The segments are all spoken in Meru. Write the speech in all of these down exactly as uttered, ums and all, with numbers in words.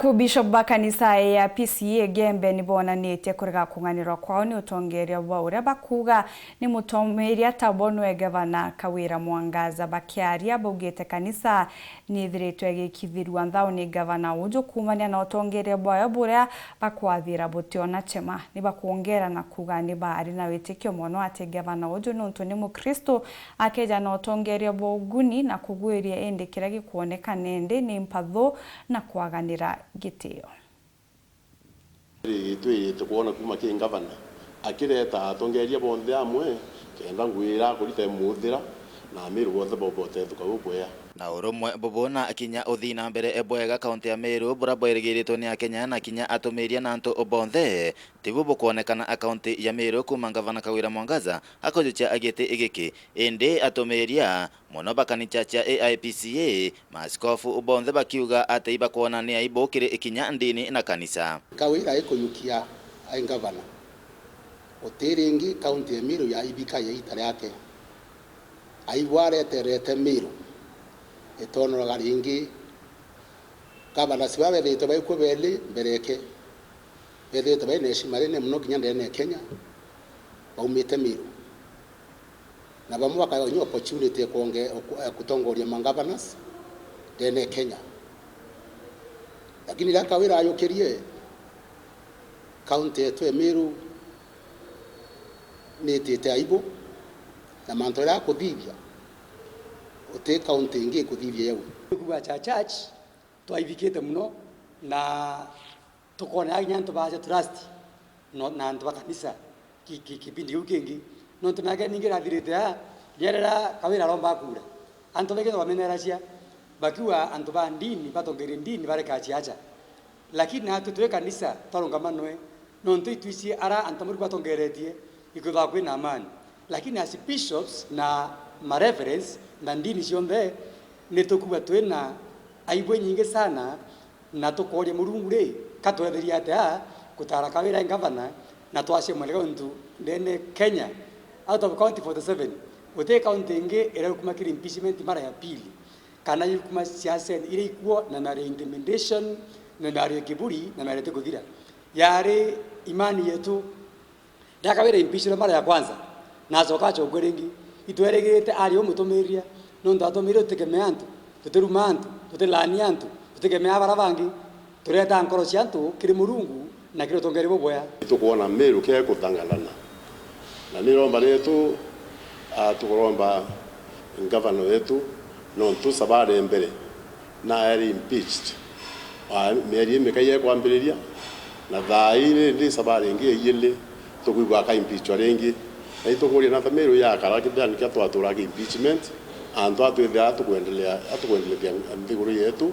Ku Bishop ba kanisa ya P C A Gembe ni bonanitie kurega kung'anirwa kwao ni utongeria bwa uria bakuuga ni mutomiria tabo nwe Gavana Kawira Mwangaza. Bakiaria baugite kanisa ni ithiritwe igikithirua nthao ni gavana uju kuumania na utongeria bwayo buria bakwathira butiona chema. Ni bakwongera na kuuga ni baari na witikio mono ati gavana uju niuntu ni Mukristu akeja na utongeria bwa uguni na kugwiria, indi kiria gikwoneka nendi ni mpathu na kwaganira gitio. Twirite kwona kuuma ki ngavana akireta atongeria bonthe amwe kenda ngwira akurita imuthira na Amiru bonthe bobotethuka gukwea. Na urumwe bubona kinya uthii na mbere bwega kaunti ya Meru buria bwerigiritwe ni Akenya na kinya atumiria na antu bonthe tibu bukwonekana kaunti ya Meru kuuma ngavana Kawira Mwangaza akujukia giti giki. Indi atumiria mono ba kanisa cia A I P C A, maaskofu bonthe bakiuga ati ibakwona ni aibu kiri kinya ndini na kanisa. Kawira aikuyukia ai ngavana, guti ringi kaunti ya Meru yaibika ya ita riake. Aibu areterete Meru itonoraga ringi. Gavana ciba bethitwe baikwo beli mbereke, bethitwe bai na heshima nene mono kinya ndene ya Kenya, baumite Meru. Na bamwe bakaewa kinya opportunity ya kuonge-, ya kutongoria ma governors ndene Kenya. Lakini riria Kawira ayukirie, county yetu ya Meru ni itite aibu, na mantu jaria akuthithia, guti county ingi ikuthithia jau. Kuuga cha church, twaithikite mono, na tukoonera kinya antu baaja trust no, na antu ba kanisa ki, ki, kipindi kiu kingi. Nontu miaka ningi irathirite aa, riria riria Kawira aromba kura, antu baingi twameneeracia bakiuga antu ba ndini, batongeria ndini bareka ciaca. Lakini naatwi twi kanisa twarungama noe, nontu itwiji ara antu amwe riu batongeretie ikwithagwa kwina amani. Lakini as bishops na ma reverends na ndini cionthe, ni tukuuga twina aibu inyingi sana, na tukooria Murungu ri, katwetherie atia gutaara Kawira e ngavana na twacia mwelekeo, nontu ndene Kenya, out of county forty seven, guti county ingi iraukuma kiri impeachment mara ya pili, kana yukuma siasene iria ikuo na miario ya intimidation na miario ya kiburi na miario itikuthira. Yari imani yetu. Riria Kawira aimpishirwe mara ya kwanza, na acoka acokua ringi, itwerigirite ari umutumiriria, nontu atumiririe tutikemea antu, tutiruma antu, tutilaania antu, tutikemea baria bangi, turetaa nkoro cia antu kiri Murungu na kiri utongeria bubwea. Itukwona Meru kiria ikuthanganana, na niromba ritu, ah, tukuromba ngavana wetu, nontu sabari mbere naeri impeached. Wa, mieri imikai ekwambiriria, na thaa ii rindi sabari ingi ya iili tukwigua akaimpeachwa ringi. Na itukuria na ta Meru yakara kithirani kia twaturaga impeachment, antu atwithira atukwendelea, atukwendelethia nthiguru yetu,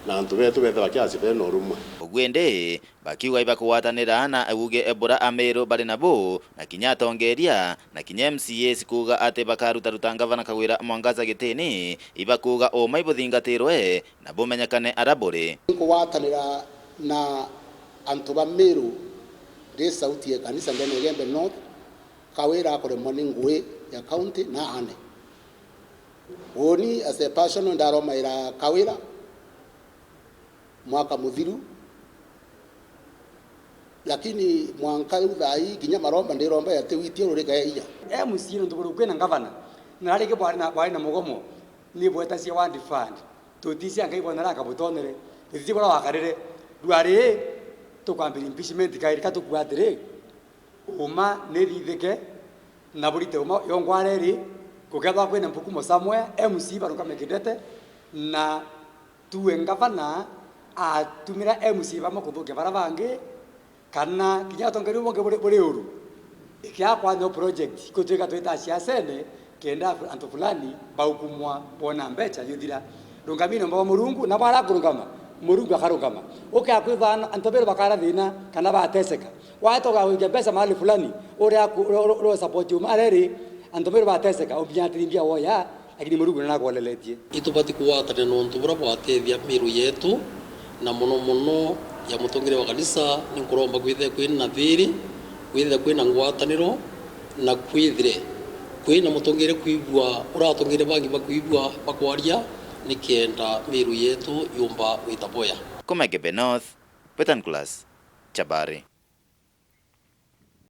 na antu betu bethira bakiacia bena urumwe. Uguo indi, bakiuga ibakugwatanira na uuge buria Ameru bari nabu, na kinya atongeria, na kinya M C As kuuga ati bakarutaruta ngavana Kawira Mwangaza gitini, ibakuuga uuma ibuthingatirwe na bumenyekane aria buri. Nkugwatanira na antu ba Meru ndi sauti ya kanisa ndene ya Igembe North, Kawira akuremwa ni ngui ya county na aane. Uuni as a personal ndaromaira Kawira mwaka muthiru, lakini mwanka riu thaa ii kinya maromba ndiromba ya tiu itia rurika ya iya. M C A nontu buri kwina ngavana, na rari ki bwari na, bwari na mugomo, ni bwetacia ward fund. Tutisia Ngai bwana raka butonere, tutisi bura wakarire. Riu ari, tukwambiria impeachment kairi, ka tukua atiri, uuma ni ithithike, na burite uuma yongwa reri, gukethwa kwina mpukumo somewhere, M C A barungame kindete, na tuwe ngavana atumira M C A bamwe kuthukia bara bangi, kana kinya atongeria bungi buri, buri uru, ikiaga kwanywa project, ikutwika twita siasene, kenda antu fulani baukumwa, bona mbecha yuthira. Rungamini umba wa Murungu, na bara kurungama, Murungu akarungama. Ukia kwithana antu beru bakara thina, kana bateseka. Watoka kuikia mbecha mahali fulani, uria ku-, uri, uri, uri support uma areri, antu beru bateseka, ukinya ati mbia woya, lakini Murungu nanakwoleletie. Itubati kugwatanira na untu buria bwatethia miiru yetu, na mono mono ya mutongeria wa kanisa. Ni nkuromba kwithire kwina thiri, kwithire kwina ngwataniro, na kwithire kwina mutongeria kwigua uria atongeria bangi bakwigua bakwaria, nikenda miiru yetu yumba gwita bwea. Kuma Igembe North, Peter Nicholas Chabari.